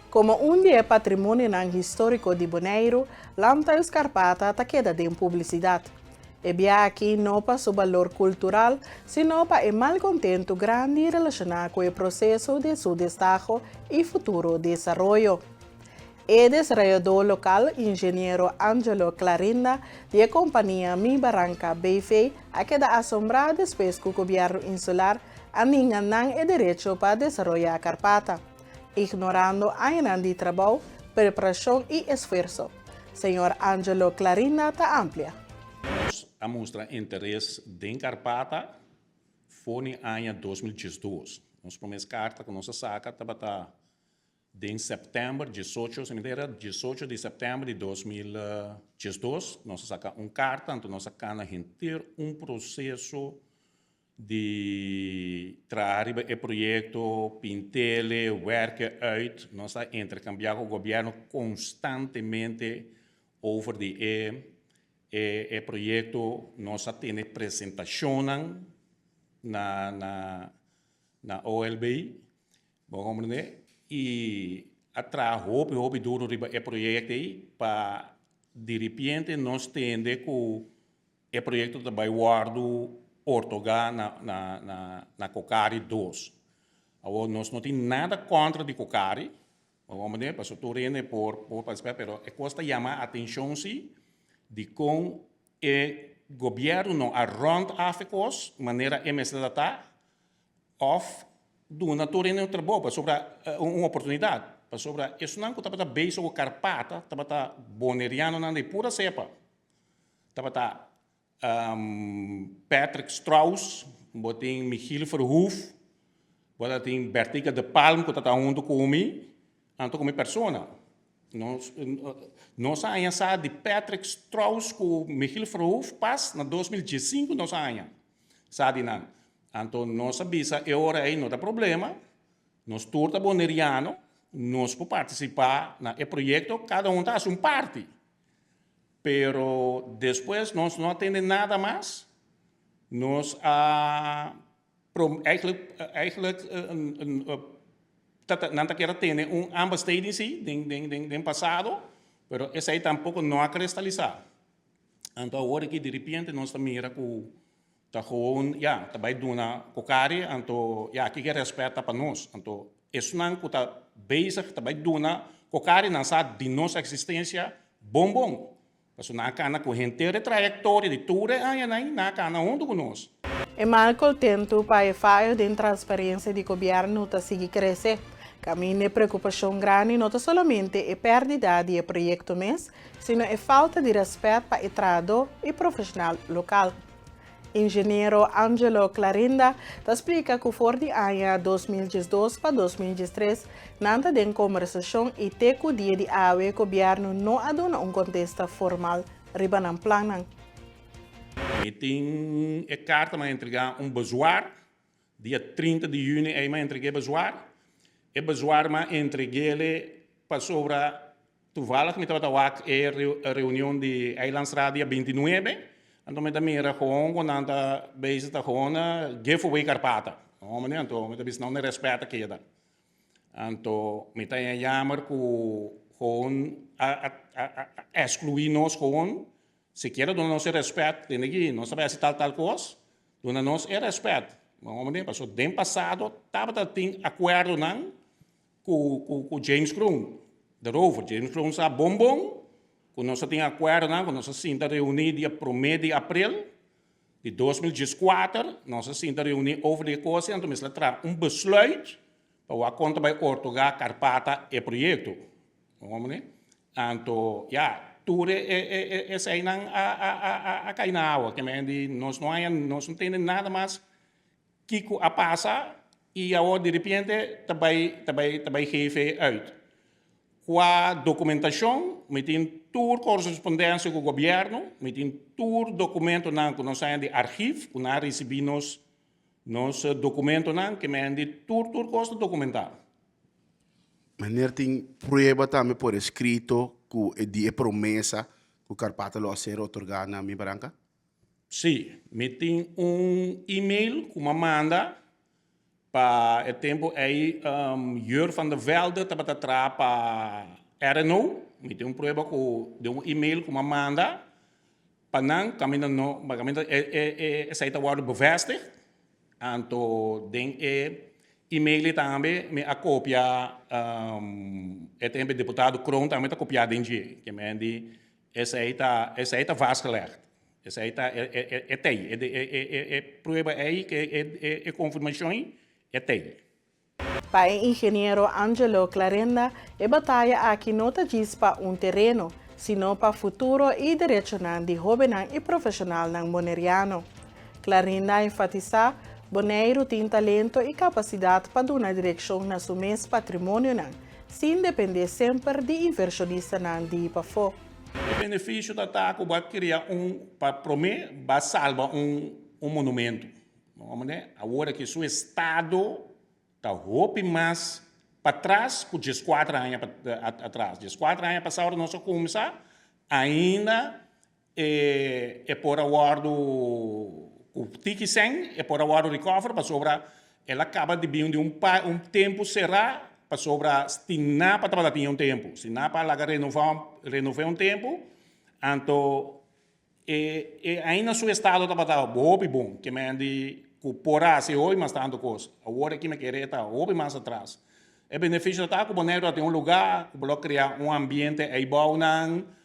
Komo un di e patrimonionan históriko di Boneiru, Landhuis Karpata ta keda den publisidat. E bia aki no pa su balor kultural, sino pa e malkontentu grandi relashoná ku e proseso di su destaho i futuro desaroyo. E desarayadó lokal, ingeniero Angelo Clarinda, di e kompania Mi Baranka BV, a keda asombrá despues ku gobièrnu insular a ninga nan e derecho pa desaroyá Karpata. Ignorando añanan di trabou, preparashon i esfuerso. Señor Angelo Clarinda ta amplia. Nos a mustra interes den Karpata for di aña 2012. Nos promé karta ku nos a saka tabata den sèptèmber 18, si mi ta era 18 di sèptèmber di 2012, nos a saka un karta, anto nos a kana henter un proseso di traha riba e proyekto, pintele, werken uit. Nos ta interkambiá ku gobièrnu konstantemente over di e e proyekto. Nos a tene presentashonnan na na na OLB, bo komprendé, i a traha hopi hopi duru riba e proyekto ei pa diripiente nos tende ku E proyekto ta bai wòrdu ortogá na na na na Cocari dos. Awor nos no tin nada kontra di Cocari, bo komprendé, pasobra tur hende por por partisipá, pero e kos ta yama atenshon si dikon e gobièrnu no a rònt af e kos manera e mester ta ta òf duna tur hende un trabou pasobra un oportunidat, pasobra esunnan ku tabata bezig ku Karpata tabata bonerianonan di pura sepa. Tabata Patrick Strauss, bo tin Michiel Verhoef, bo ta tin Bertica de Palm ku ta ta huntu ku mi, anto ku mi persona. Nos nos a haña sa di Patrick Strauss ku Michiel Verhoef pas na 2015 nos a haña sa di nan. Anto nos a bisa e ora ei no ta problema, nos tur ta boneriano, nos por partisipá na e proyekto, kada un ta hasi un parti. Pero despues nos no a tende nada mas. Nos a eigenlijk eigenlijk nan ta kier a tene un aanbesteding si den den den pasado, pero esei tampoco no a kristalisá. Anto awor aki diripiente nos ta mira ku ta gewoon ya ta bai duna Cocari anto ya kiko e rèspèt ta pa nos. Anto esnan ku ta bezig ta bai duna Cocari nan sa di nos eksistensia bon bon. Pasobra nan a kana ku henter e trayektoria di tur e añanan ei nan a kana huntu ku nos. E mal kontentu pa e fayo den transparensia di gobièrnu ta sigui krese. Kaminda e preokupashon grandi no ta solamente e pèrdida di e proyekto mes, sino e falta di rèspèt pa e trahadó i profeshonal lokal. Ingeniero Angelo Clarinda ta splika ku for di aña 2012 pa 2013 nan ta den kombersashon i te ku dia di awe gobièrnu no a duna un kontesta formal riba nan plannan. Mi tin e karta mi a entregá un bezwaar dia 30 di yüni ei mi a entreg'é bezwaar. E bezwaar mi a entreg'é pasobra Toevallig mi tabata wak e reunion di Eilandsraad dia 29, anto mi ta mira gewoon ku nan ta bezig ta gewoon give away Karpata. No meneer, anto mi ta bisa nan e respet a keda. Anto mi ta haña jammer ku gewoon a exclui nos gewoon, sikiera duna nos e respet, tende aki nos ta bai hasi tal tal kos, duna nos e respet. No meneer, pasobra den pasado tabata tin akuerdonan ku James Kroon derover. James Kroon sa bon bon ku nos a tin akuerdonan ku nos a sinta reuní dia promé di aprel di 2014, nos a sinta reuní over di e kos ei, anto mester a traha un besluit pa wak kon ta bai ortogá Karpata e proyekto. Anto ya, tur eseinan a kai na awa. Ke men di nos no haña, nos no tende nada mas Kiko a pasa y awor di repente ta bay ta bay ta bay geef uit. Cua documentacion, mi tin tur correspondencia cu gobierno, mi tin tur documentonan cu nos haña di archief, cu nan a ricibi nos nos documentonan, ke men di tur tur cos ta documenta. Meneer tin prueba tambe por escrito cu di e promesa cu Karpata lo a ser otorga na Mi Baranka? Sí, mi tin un email ku mi a manda. Pa e tempu ei Jur van der Velde tabata traha pa RNO. Mi tin un prueba ku den un email ku mi a manda pa nan kaminda no kaminda esei ta wòrdu bevestig. Anto den e email ei tambe mi a kopia e tempu diputado Kroon tambe ta kopiá den dje. Ke men di Esei ta, esei ta vastgelegd. Esei ta, e, e, e, e tei. E, e, e, e, e prueba ei, e, e, e, e konfirmashon ei, e tei. Pa e ingeniero Angelo Clarenda, e bataya aki no ta djis pa un tereno, sino pa futuro i derechonan di hóbennan i profeshonalnan boneriano. Clarinda a enfatisá, Boneiru tin talento i kapasidat pa duna direkshon na su mes patrimonionan, sin dependé semper di invershonistanan di pafó. E benefisio ta ta ku bo a kria un, pa promé bo a salba un un monumento. Awor aki su estado ta hopi mas patras ku dieskuater aña atras. Dieskuater aña pasá ora nos a kuminsá, ainda E e por a wòrdu ku tiki sèn e por a wòrdu recover pasobra el a kaba di bin di un pa un tempu será pasobra Stinapa tabata tin un tempu Stinapa a laga renova renové un tempu anto e e ainda su estado tabata hopi bon ke men di ku por a hasi hopi mas tantu kos awor aki mi kere e ta hopi mas atras e benefisio ta ku Boneiru a tin un lugá ku bo lo krea un ambiente eibounan.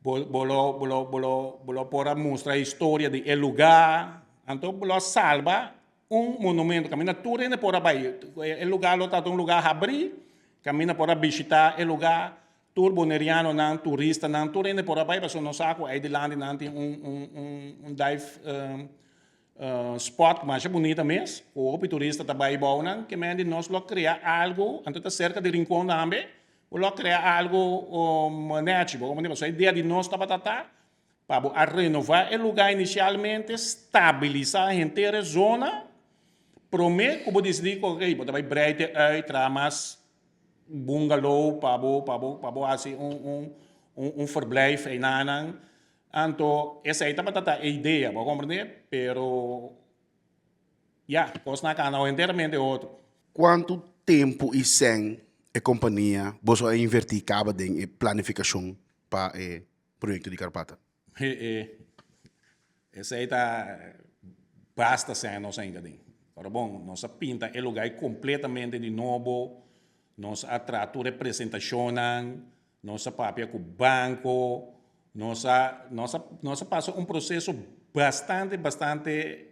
Bo bo lo bo lo bo lo bo lo por a mustra historia di e lugá, anto bo lo a salba un monumento kaminda tur hende por a bai. E lugá lo tabata un lugá habrí, kaminda por a bishitá e lugá, tur bonerianonan, turistanan, tur hende por a bai pasobra nos sa ku ei dilanti nan tin un un un un dive spot masha bunita mes, ku hopi turista ta bai bou nan, ke men di nos lo krea algu, anto ta serka di Rincon tambe, Bo lo krea algu nechi, bo comprende? Pasobra e idea di nos tabata ta pa bo a renova e luga inicialmente, stabilisa henter e zona, prome ku bo disidi ku ok, bo ta bai breite uit, traha mas bungalow pa bo pa bo pa bo hasi un un un verblijf einanan. Anto esei tabata ta e idea, bo a comprende? Pero Ya, kosnan a kana enteramente otro. Kuantu tempu i sèn e kompania boso a invertí kaba den e planifikashon pa e proyekto di Karpata? Esei ta basta sèn nos a hinka den. Ora bon, nos a pinta e lugá ei kompletamente di nobo, nos a traha tur e presentashonnan, nos a papia ku banko, nos a nos a nos a pasa un proseso bastante bastante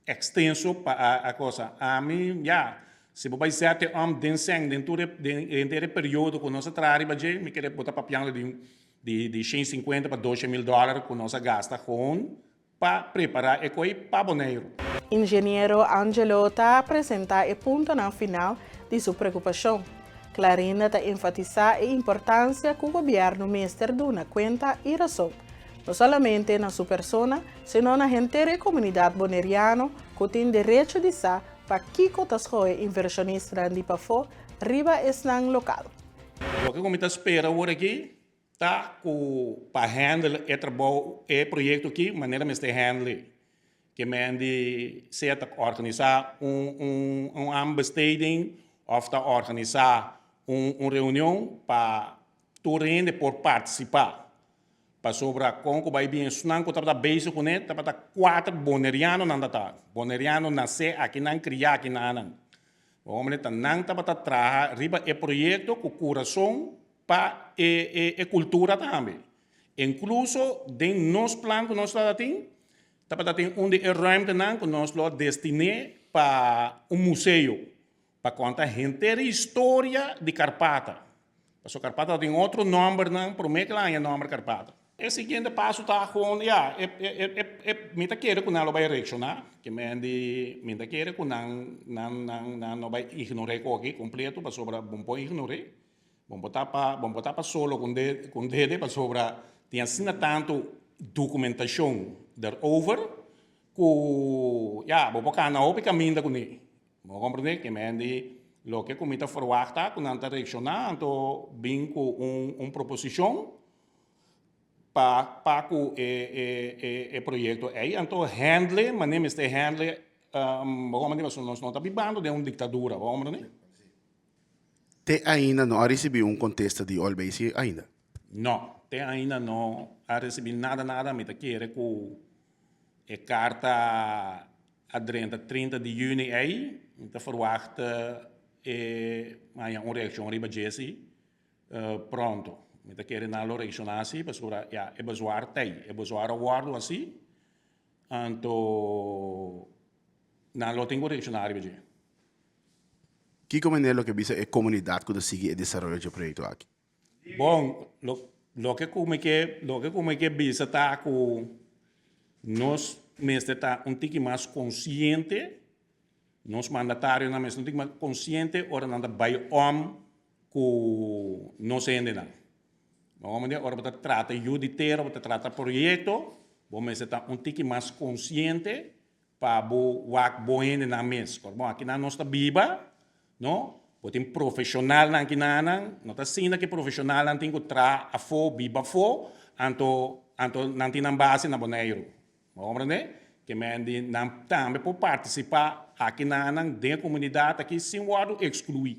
Extenso pa a cosa. Ami, ya, si bo bai zet e om den sèn den tur e den henter e periodo ku nos a traha riba dje, mi kere bo ta papiando di di di shen sinkuenta pa doshe mil dòler ku nos a gasta gewoon pa prepará e koi pa Boneiru. Ingeniero Angelo ta presentá e puntonan final di su preokupashon. Clarinda ta enfatisá e importansia ku gobièrnu mester duna kuenta i rason, no solamente na su persona, sino na henter e komunidat boneriano ku tin derecho di sa pakiko ta skohe invershonistanan di pafó riba esnan lokal. Loke ku mi ta spera awor aki ta ku pa handle e trabou, e proyekto aki manera mester handle. Ke men di sea ta organisá un un un aanbesteding òf ta organisá un un reunion pa tur hende por partisipá. Pasobra kon ku bai bin esnan ku tabata bezig kuné tabata kuater bonerianonan ta ta. Boneriano nasé akinan, kriá akinanan. Bo hombre ta nan tabata traha riba e proyekto ku kurason pa e e e kultura tambe. Inkluso den nos plan ku nos tabata tin, tabata tin un di e ruimtenan ku nos lo a destiné pa un museo, pa konta henter e historia di Karpata. Pasobra Karpata tabatin otro nòmbernan promé ku el a haña nòmber Karpata. E siguiente paso ta gewoon, ya, e e e e mi ta kere ku nan lo bai reakshoná, ke men di mi ta kere ku nan nan nan nan no bai ignor'é koki kompleto pasobra bo no por ignor'é. Bo no por tapa bo no por tapa solo ku un de ku un dede pasobra tin asina tantu dokumentashon derover ku ya bo por kana hopi kaminda kuné. Bo komprendé? Ke men di loke ku mi ta ferwagt ku nan ta reakshoná anto bin ku un un proposishon pa pa ku e e e e proyekto ei anto handle manera mester handle. Bo homber di nos no ta bibando den un diktadura, bo homber ni? Te ainda no a risibí un kontesta di Olbc ainda? No, te ainda no a risibí nada nada. Mi ta kere ku e karta a drenta 30 di yüni ei. Mi ta ferwagt e haña un reakshon riba dje si pronto. Mi ta kere nan lo reakshoná si pasobra ya e bezwaar t'ei. E bezwaar a wòrdu hasi. Anto nan lo tin ku reakshoná riba dje. Kiko manera lo ke bisa e komunidat ku ta sigui e desaroyo dje proyekto aki? Bon, loke ku mi ke, loke ku mi ke bisa ta ku nos mester ta un tiki mas konsiente, nos mandatarionan mester un tiki mas konsiente ora nan ta bai om ku nos hendenan. Bo mester ora bo ta trata yu di tera, bo ta trata proyekto, bo mester ta un tiki mas konsiente pa bo wak bo hendenan mes. Por bon, akinan nos ta biba, no? Bo tin profeshonalnan akinanan, no ta asina ku e profeshonalnan tin ku traha afó, biba afó, anto anto nan tin nan base na Boneiru. Bo komprendé? Ke men di nan tambe por partisipá akinanan den e komunidat aki sin wòrdu ekskluí.